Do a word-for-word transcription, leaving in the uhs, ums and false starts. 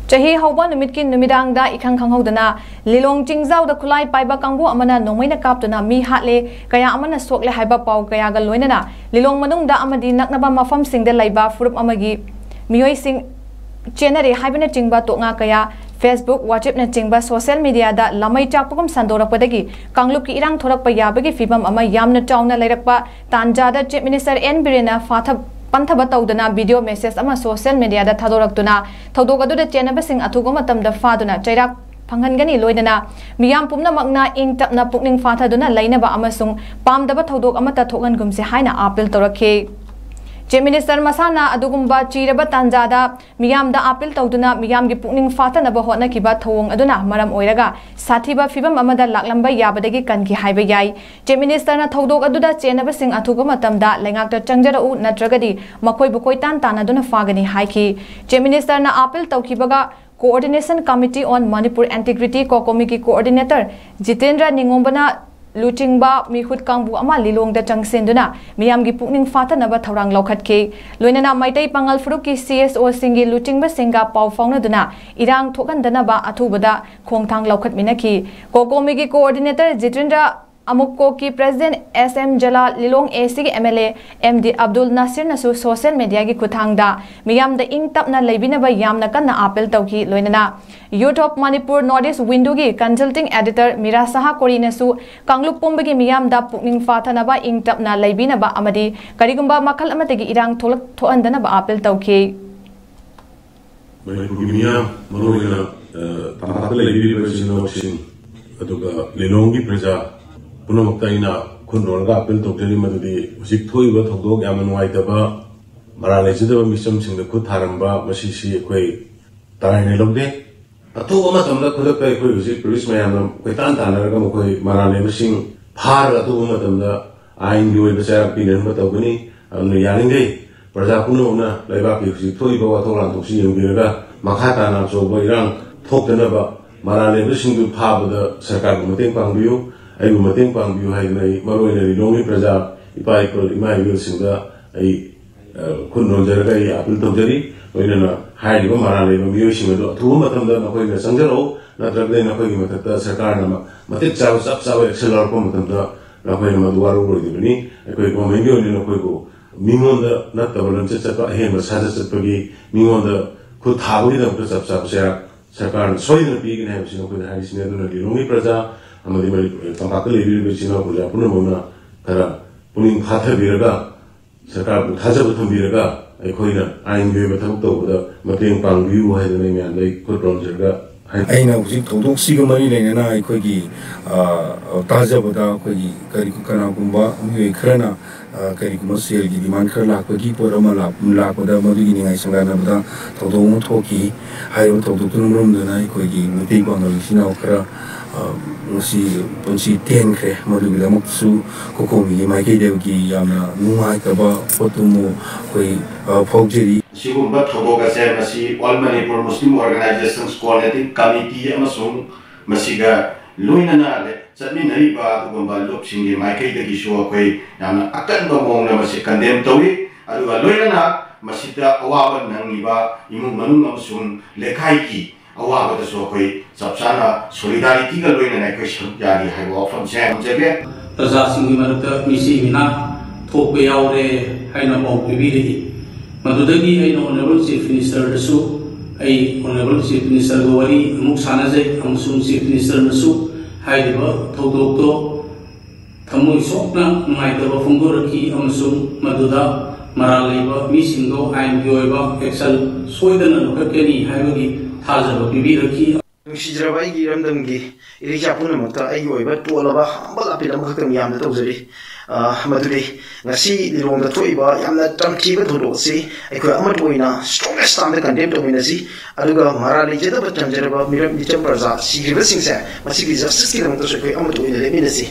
ꯆꯍꯤ ꯍꯧꯕ ꯅꯨꯃꯤꯠꯀꯤ ꯅꯨꯃꯤꯗꯥꯡꯗ ꯏꯈꯪ ꯈꯪꯍꯧꯗꯅ ꯂꯤꯂꯣꯡ ꯆꯤꯡꯖꯥꯎꯗ ꯈꯨꯠꯂꯥꯏ ꯄꯥꯏꯕ ꯀꯥꯡꯕꯨ ꯑꯃꯅ ꯅꯣꯡꯃꯩꯅ ꯀꯥꯞꯇꯨꯅ ꯃꯤ ꯍꯥꯠꯂꯦ, ꯀꯌꯥ ꯑꯃꯅ ꯁꯣꯛꯂꯦ ꯍꯥꯏꯕ ꯄꯥꯎ ꯀꯌꯥꯒ ꯂꯣꯏꯅꯅ ꯂꯤꯂꯣꯡ ꯃꯅꯨꯡꯗ ꯑꯃꯗꯤ ꯅꯛꯅꯕ ꯃꯐꯝꯁꯤꯡꯗ ꯂꯩꯕ ꯐꯨꯔꯨꯞ ꯑꯃꯒꯤ ꯃꯤꯑꯣꯏꯁꯤꯡ ꯆꯦꯟꯅꯔꯦ ꯍꯥꯏꯕꯅꯆꯤꯡꯕ ꯇꯣꯛꯉꯥ ꯀꯌꯥ Facebook, WhatsApp ꯅꯆꯤꯡꯕ social media ꯗ ꯂꯥꯃꯩ ꯆꯥꯛꯄꯒꯨꯝ ꯁꯟꯗꯣꯔꯛꯄꯗꯒꯤ ꯀꯥꯡꯂꯨꯞꯀꯤ ꯏꯔꯥꯡ ꯊꯣꯔꯛꯄ ꯌꯥꯕꯒꯤ ꯐꯤꯕꯝ ꯑꯃ ꯌꯥꯝꯅ ꯆꯥꯎꯅ ꯂꯩꯔꯛꯄ ꯇꯥꯟꯖꯥꯗ Chief Minister N ꯕꯤꯔꯦꯟꯅ ꯐꯥꯊ-, ꯄꯟꯊꯕ ꯇꯧꯗꯅ video message ꯑꯃ social media ꯗ ꯊꯥꯗꯣꯔꯛꯇꯨꯅ ꯊꯧꯗꯣꯛ ꯑꯗꯨꯗ ꯆꯦꯟꯅꯕꯁꯤꯡ ꯑꯊꯨꯕ ꯃꯇꯝꯗ ꯐꯥꯗꯨꯅ ꯆꯩꯔꯥꯛ ꯐꯪꯍꯟꯒꯅꯤ, ꯂꯣꯏꯅꯅ ꯃꯤꯌꯥꯝ ꯄꯨꯝꯅꯃꯛꯅ ꯏꯪ ꯇꯞꯅ ꯄꯨꯛꯅꯤꯡ ꯐꯥꯊꯗꯨꯅ ꯂꯩꯅꯕ ꯑꯃꯁꯨꯡ ꯄꯥꯝꯗꯕ ꯊꯧꯗꯣꯛ ꯑꯃꯠꯇ ꯊꯣꯛꯍꯟꯒꯨꯝꯁꯤ ꯍꯥꯏꯅ appeal ꯇꯧꯔꯛꯈꯤ꯫ Chief Minister ꯃꯁꯥꯅ ꯑꯗꯨꯒꯨꯝꯕ ꯆꯤꯔꯕ ꯇꯥꯟꯖꯥꯗ ꯃꯤꯌꯥꯝꯗ appeal ꯇꯧꯗꯨꯅ ꯃꯤꯌꯥꯝꯒꯤ ꯄꯨꯛꯅꯤꯡ ꯐꯥꯊꯅꯕ ꯍꯣꯠꯅꯈꯤꯕ ꯊꯧꯑꯣꯡ ꯑꯗꯨꯅ ꯃꯔꯝ ꯑꯣꯏꯔꯒ ꯁꯥꯊꯤꯕ ꯐꯤꯕꯝ ꯑꯃꯗ ꯂꯥꯛꯂꯝꯕ ꯌꯥꯕꯗꯒꯤ ꯀꯟꯈꯤ ꯍꯥꯏꯕ ꯌꯥꯏ꯫ Chief Minister ꯅ ꯊꯧꯗꯣꯛ ꯑꯗꯨꯗ ꯆꯦꯟꯅꯕꯁꯤꯡ ꯑꯊꯨꯕ ꯃꯇꯝꯗ ꯂꯩꯉꯥꯛꯇ ꯆꯪꯖꯔꯛꯎ, ꯅꯠꯇ꯭ꯔꯒꯗꯤ ꯃꯈꯣꯏꯕꯨ ꯀꯣꯏꯇꯥꯟ ꯇꯥꯟꯅꯗꯨꯅ ꯐꯥꯒꯅꯤ ꯍꯥꯏꯈꯤ꯫ Chief Minister ꯅ appeal ꯇꯧꯈꯤꯕꯒ Coordination Committee on Manipur Integrity, COCOMI ꯒꯤ coordinator ꯖꯤꯇꯦꯟꯗ꯭ꯔ ꯅꯤꯉꯣꯝꯕꯅ ꯂꯨꯆꯤꯡꯕ ꯃꯤꯍꯨꯠ ꯀꯥꯡꯕꯨ ꯑꯃ ꯂꯤꯂꯣꯡꯗ ꯆꯪꯁꯤꯟꯗꯨꯅ ꯃꯤꯌꯥꯝꯒꯤ ꯄꯨꯛꯅꯤꯡ ꯐꯥꯊꯅꯕ ꯊꯧꯔꯥꯡ ꯂꯧꯈꯠꯈꯤ꯫ ꯂꯣꯏꯅꯅ ꯃꯩꯇꯩ ꯄꯥꯉꯜ ꯐꯨꯔꯨꯞꯀꯤ C S O ꯁꯤꯡꯒꯤ ꯂꯨꯆꯤꯡꯕꯁꯤꯡꯒ ꯄꯥꯎ ꯐꯥꯎꯅꯗꯨꯅ ꯏꯔꯥꯡ ꯊꯣꯛꯍꯟꯗꯅꯕ ꯑꯊꯨꯕꯗ ꯈꯣꯡꯊꯥꯡ ꯂꯧꯈꯠꯃꯤꯟꯅꯈꯤ꯫ COCOMI ꯒꯤ coordinator Jitendra ꯑꯃꯨꯛꯀꯣꯛꯀꯤ President S M Jalal, Lilong A C ꯒꯤ M L A M D Abdul ꯅꯥꯁꯤꯔꯅꯁꯨ social media ꯒꯤ ꯈꯨꯠꯊꯥꯡꯗ ꯃꯤꯌꯥꯝꯗ ꯏꯪ ꯇꯞꯅ ꯂꯩꯕꯤꯅꯕ ꯌꯥꯝꯅ ꯀꯟꯅ appeal ꯇꯧꯈꯤ꯫ ꯂꯣꯏꯅꯅ Youth of Manipur North East Window ꯒꯤ consulting editor ꯃꯤꯔꯥ ꯁꯍꯥ ꯀꯣꯔꯤꯅꯁꯨ ꯀꯥꯡꯂꯨꯞ ꯄꯨꯝꯕꯒꯤ ꯃꯤꯌꯥꯝꯗ ꯄꯨꯛꯅꯤꯡ ꯐꯥꯊꯅꯕ, ꯏꯪ ꯇꯞꯅ ꯂꯩꯕꯤꯅꯕ ꯑꯃꯗꯤ ꯀꯔꯤꯒꯨꯝꯕ ꯃꯈꯜ ꯑꯃꯠꯇꯒꯤ ꯏꯔꯥꯡ ꯊꯣꯛꯂꯛ-, ꯊꯣꯛꯍꯟꯗꯅꯕ appeal ꯇꯧꯈꯤ꯫ ꯃꯅꯤꯄꯨꯔꯒꯤ ꯃꯤꯌꯥꯝ, ꯃꯔꯨꯑꯣꯏꯅ, ꯑ, ꯇꯝꯄꯥꯛꯇ ꯂꯩꯕꯤꯔꯤꯕ ꯏꯆꯤꯜ ꯏꯅꯥꯎꯁꯤꯡ, ꯑꯗꯨꯒ ꯂꯤꯂꯣꯡꯒꯤ ꯄ꯭ꯔꯖꯥ ꯄꯨꯝꯅꯃꯛꯇ ꯑꯩꯅ ꯈꯨꯟꯅꯣꯔꯒ appeal ꯇꯧꯖꯔꯤ, ꯃꯗꯨꯗꯤ ꯍꯧꯖꯤꯛ ꯊꯣꯛꯏꯕ ꯊꯧꯗꯣꯛ ꯌꯥꯝꯅ ꯅꯨꯡꯉꯥꯏꯇꯕ, ꯃꯔꯥꯜ ꯂꯩꯖꯗꯕ ꯃꯤꯆꯝꯁꯤꯡꯗ ꯈꯨꯠ ꯊꯥꯔꯝꯕ, ꯃꯁꯤꯁꯤ ꯑꯩꯈꯣꯏ ꯇꯔꯥꯏꯅ ꯂꯧꯗꯦ꯫ ꯑꯊꯨꯕ ꯃꯇꯝꯗ ꯈꯨꯗꯛꯇ ꯑꯩꯈꯣꯏ ꯍꯧꯖꯤꯛ ꯄꯨꯂꯤꯁ ꯃꯌꯥꯝꯅ ꯀꯣꯏꯇꯥꯟ ꯇꯥꯟꯅꯔꯒ ꯃꯈꯣꯏ ꯃꯔꯥꯜ ꯂꯩꯕꯁꯤꯡ ꯐꯥꯔꯒ ꯑꯊꯨꯕ ꯃꯇꯝꯗ ꯑꯥꯏꯟꯒꯤ ꯑꯣꯏꯕ ꯆꯩꯔꯥꯛ ꯄꯤꯅꯅꯕ ꯇꯧꯒꯅꯤ꯫ ꯑꯗꯨꯅ ꯌꯥꯔꯤꯈꯩ ꯄ꯭ꯔꯖꯥ ꯄꯨꯝꯅꯃꯛꯅ ꯂꯩꯕꯥꯛꯀꯤ ꯍꯧꯖꯤꯛ ꯊꯣꯛꯏꯕ ꯋꯥꯊꯣꯛ ꯂꯥꯟꯊꯣꯛꯁꯤ ꯌꯦꯡꯕꯤꯔꯒ ꯃꯈꯥ ꯇꯥꯅ ꯑꯆꯧꯕ ꯏꯔꯥꯡ ꯊꯣꯛꯇꯅꯕ ꯃꯔꯥꯜ ꯂꯩꯕꯁꯤꯡꯗꯨ ꯐꯥꯕꯗ ꯁꯔꯀꯥꯔꯕꯨ ꯃꯇꯦꯡ ꯄꯥꯡꯕꯤꯌꯨ, ꯑꯩꯕꯨ ꯃꯇꯦꯡ ꯄꯥꯡꯕꯤꯌꯨ ꯍꯥꯏꯗꯨꯅ ꯑꯩ ꯃꯔꯨꯑꯣꯏꯅ ꯂꯤꯂꯣꯡꯒꯤ ꯄ꯭ꯔꯖꯥ, ꯏꯄꯥ ꯏꯄꯨ, ꯏꯃꯥ ꯏꯕꯦꯜꯁꯤꯡꯗ ꯑꯩ ꯈꯨꯠ ꯅꯣꯟꯖꯔꯒ ꯑꯩ ꯑꯥꯄꯤꯜ ꯇꯧꯖꯔꯤ꯫ ꯂꯣꯏꯅꯅ ꯍꯥꯏꯔꯤꯕ ꯃꯔꯥꯜ ꯂꯩꯕ ꯃꯤꯑꯣꯏꯁꯤꯡ ꯑꯗꯨ ꯑꯊꯨꯕ ꯃꯇꯝꯗ ꯅꯈꯣꯏꯅ ꯆꯪꯖꯔꯛꯎ, ꯅꯠꯇ꯭ꯔꯒꯗꯤ ꯅꯈꯣꯏꯒꯤ ꯃꯊꯛꯇ ꯁꯔꯀꯥꯔꯅ ꯃ- ꯃꯇꯤꯛ ꯆꯥꯕ, ꯆꯞ ꯆꯥꯕ action ꯂꯧꯔꯛꯄ ꯃꯇꯝꯗ ꯅꯈꯣꯏꯅ ꯃꯗꯨ ꯋꯥꯔꯧꯔꯣꯏꯗꯕꯅꯤ꯫ ꯑꯩꯈꯣꯏ government ꯀꯤ ꯑꯣꯏꯅ ꯅꯈꯣꯏꯕꯨ ꯃꯤꯉꯣꯟꯗ ꯅꯠꯇꯕ ꯂꯝꯆꯠ ꯆꯠꯄ, ꯑꯍꯦꯟꯕ ꯁꯥꯖꯠ ꯆꯠꯄꯒꯤ, ꯃꯤꯉꯣꯟꯗ ꯈꯨꯠ ꯊꯥꯕꯒꯤꯗꯃꯛꯇ ꯆꯞ ꯆꯥꯕ ꯆꯩꯔꯥꯛ ꯁꯔꯀꯥꯔꯅ ꯁꯣꯏꯗꯅ ꯄꯤꯒꯅꯤ ꯍꯥꯏꯕꯁꯤ ꯅꯈꯣꯏꯗ ꯍꯥꯏꯔꯤꯁꯤꯅꯤ꯫ ꯑꯗꯨꯅ ꯂꯤꯂꯣꯡꯒꯤ ꯄ꯭ꯔꯖꯥ ꯑꯃꯗꯤ ꯃꯅꯤꯄꯨꯔ ꯇꯝꯄꯥꯛꯇ ꯂꯩꯕꯤꯔꯤꯕ ꯏꯆꯤꯜ ꯏꯅꯥꯎ ꯄ꯭ꯔꯖꯥ ꯄꯨꯝꯅꯃꯛꯅ ꯈꯔ ꯄꯨꯛꯅꯤꯡ ꯐꯥꯊꯕꯤꯔꯒ, ꯁꯔꯀꯥꯔꯕꯨ ꯊꯥꯖꯕ ꯊꯝꯕꯤꯔꯒ ꯑꯩꯈꯣꯏꯅ ꯑꯥꯏꯟꯒꯤ ꯑꯣꯏꯕ ꯊꯕꯛ ꯇꯧꯕꯗ ꯃꯇꯦꯡ ꯄꯥꯡꯕꯤꯌꯨ ꯍꯥꯏꯗꯅ ꯑꯩ ꯃꯌꯥꯝꯗ ꯑꯩ ꯈꯨꯠ ꯅꯣꯟꯖꯔꯒ ꯍꯥꯏ꯫ ꯑꯩꯅ ꯍꯧꯖꯤꯛ ꯊꯧꯗꯣꯛꯁꯤꯒ ꯃꯔꯤ ꯂꯩꯅꯅ ꯑꯩꯈꯣꯏꯒꯤ, ꯑ, ꯇꯥꯖꯕꯗ ꯑꯩꯈꯣꯏꯒꯤ ꯀꯔꯤ, ꯀꯅꯥꯒꯨꯝꯕ ꯃꯤꯑꯣꯏ ꯈꯔꯅ, ꯑ, ꯀꯔꯤꯒꯨꯝꯕ ꯁꯦꯜꯒꯤ demand ꯈꯔ ꯂꯥꯛꯄꯒꯤ ꯄꯣꯠ ꯑꯃ ꯂꯥꯛ-, ꯂꯥꯛꯄꯗ ꯃꯗꯨꯒꯤ ꯅꯤꯡꯉꯥꯏ ꯁꯪꯗꯥꯟꯅꯕꯗ ꯊꯧꯗꯣꯛ ꯑꯃ ꯊꯣꯛꯈꯤ꯫ ꯍꯥꯏꯔꯤꯕ ꯊꯧꯗꯣꯛꯇꯨꯅ ꯃꯔꯝ ꯑꯣꯏꯗꯨꯅ ꯑꯩꯈꯣꯏꯒꯤ ꯃꯩꯇꯩ ꯄꯥꯉꯜ ꯏꯆꯤꯟ ꯏꯅꯥꯎ ꯈꯔ, ꯑ, ꯉꯁꯤ ꯄꯨꯟꯁꯤ ꯇꯦꯟꯈ꯭ꯔꯦ꯫ ꯃꯗꯨꯒꯤꯗꯃꯛꯇꯁꯨ ꯀꯣꯀꯣꯃꯤꯒꯤ ꯃꯥꯏꯀꯩꯗꯒꯤ ꯌꯥꯝꯅ ꯅꯨꯡꯉꯥꯏꯇꯕ ꯄꯣꯠꯇꯨꯃꯨ ꯑꯩꯈꯣꯏ, ꯑ, ꯐꯥꯎꯖꯔꯤ꯫ ꯑꯁꯤꯒꯨꯝꯕ ꯊꯧꯗꯣꯛ ꯑꯁꯦ ꯃꯁꯤ All Manipur Muslim Organizations Coordinating Committee ꯑꯃꯁꯨꯡ ꯃꯁꯤꯒ ꯂꯣꯏꯅꯅ ꯆꯠꯃꯤꯟꯅꯔꯤꯕ ꯑꯗꯨꯒꯨꯝꯕ ꯂꯨꯞꯁꯤꯡꯒꯤ ꯃꯥꯏꯀꯩꯗꯒꯤꯁꯨ ꯑꯩꯈꯣꯏ ꯌꯥꯝꯅ ꯑꯀꯟꯕ ꯃꯑꯣꯡꯗ ꯃꯁꯤ condemn ꯇꯧꯏ꯫ ꯑꯗꯨꯒ ꯂꯣꯏꯅꯅ ꯃꯁꯤꯗ ꯑꯋꯥꯕ ꯅꯪꯂꯤꯕ ꯏꯃꯨꯡ ꯃꯅꯨꯡ ꯑꯃꯁꯨꯡ ꯂꯩꯀꯥꯏꯒꯤ ꯑꯋꯥꯕꯗꯁꯨ ꯑꯩꯈꯣꯏ ꯆꯞ ꯆꯥꯅ solidarity ꯒ ꯂꯣꯏꯅꯅ ꯑꯩꯈꯣꯏ ꯁꯔꯨꯛ ꯌꯥꯔꯤ ꯍꯥꯏꯕ ꯋꯥꯐꯝꯁꯦ ꯊꯝꯖꯒꯦ꯫ ꯄ꯭ꯔꯖꯥꯁꯤꯡꯒꯤ ꯃꯔꯛꯇ ꯃꯤꯁꯤ ꯃꯤꯅꯥ ꯊꯣꯛꯄ ꯌꯥꯎꯔꯦ ꯍꯥꯏꯅ ꯄꯥꯎ ꯄꯤꯕꯤꯔꯛꯏ꯫ ꯃꯗꯨꯗꯒꯤ ꯑꯩꯅ Honourable Chief Minister ꯗꯁꯨ, ꯑꯩ Honourable Chief Minister ꯒ ꯋꯥꯔꯤ ꯑꯃꯨꯛ ꯁꯥꯟꯅꯖꯩ ꯑꯃꯁꯨꯡ Chief Minister ꯅꯁꯨ ꯍꯥꯏꯔꯤꯕ ꯊꯧꯗꯣꯛꯇꯣ ꯊꯃꯣꯏ ꯁꯣꯛꯅ ꯅꯨꯡꯉꯥꯏꯇꯕ ꯐꯣꯡꯗꯣꯔꯛꯈꯤ ꯑꯃꯁꯨꯡ ꯃꯗꯨꯗ ꯃꯔꯥꯜ ꯂꯩꯕ ꯃꯤꯁꯤꯡꯗꯣ ꯑꯥꯏꯟꯒꯤ ꯑꯣꯏꯕ action ꯁꯣꯏꯗꯅ ꯂꯧꯈꯠꯀꯅꯤ ꯍꯥꯏꯕꯒꯤ ꯊꯥꯖꯕ ꯄꯤꯕꯤꯔꯛꯈꯤ꯫ ꯅꯨꯡꯁꯤꯖꯔꯕ ꯑꯩꯒꯤ ꯏꯔꯝꯗꯝꯒꯤ ꯏꯔꯩꯆꯥ ꯄꯨꯝꯅꯃꯛꯇ ꯑꯩꯒꯤ ꯑꯣꯏꯕ ꯇꯣꯜꯂꯕ humble appeal ꯑꯃꯈꯛꯇꯪ ꯃꯤꯌꯥꯝꯗ ꯇꯧꯖꯔꯤ꯫ ꯑ, ꯃꯗꯨꯗꯤ ꯉꯁꯤ ꯂꯤꯂꯣꯡꯗ ꯊꯣꯛꯏꯕ ꯌꯥꯝꯅ ꯇꯝꯊꯤꯕ ꯊꯧꯗꯣꯛ ꯑꯁꯤ ꯑꯩꯈꯣꯏ ꯑꯃꯠꯇ ꯑꯣꯏꯅ strongest term ꯗ condemn ꯇꯧꯃꯤꯟꯅꯁꯤ꯫ ꯑꯗꯨꯒ ꯃꯔꯥꯜ ꯂꯩꯖꯗꯕ ꯆꯝꯖꯔꯕ ꯃꯤꯔꯝ ꯃꯤꯆꯝ ꯄ꯭ꯔꯖꯥ ꯁꯤꯈ꯭ꯔꯤꯕꯁꯤꯡꯁꯦ ꯃꯁꯤꯒꯤ justice ꯀꯤꯗꯃꯛꯇꯁꯨ ꯑꯩꯈꯣꯏ ꯑꯃꯠꯇ ꯑꯣꯏꯅ ꯂꯦꯞꯃꯤꯟꯅꯁꯤ꯫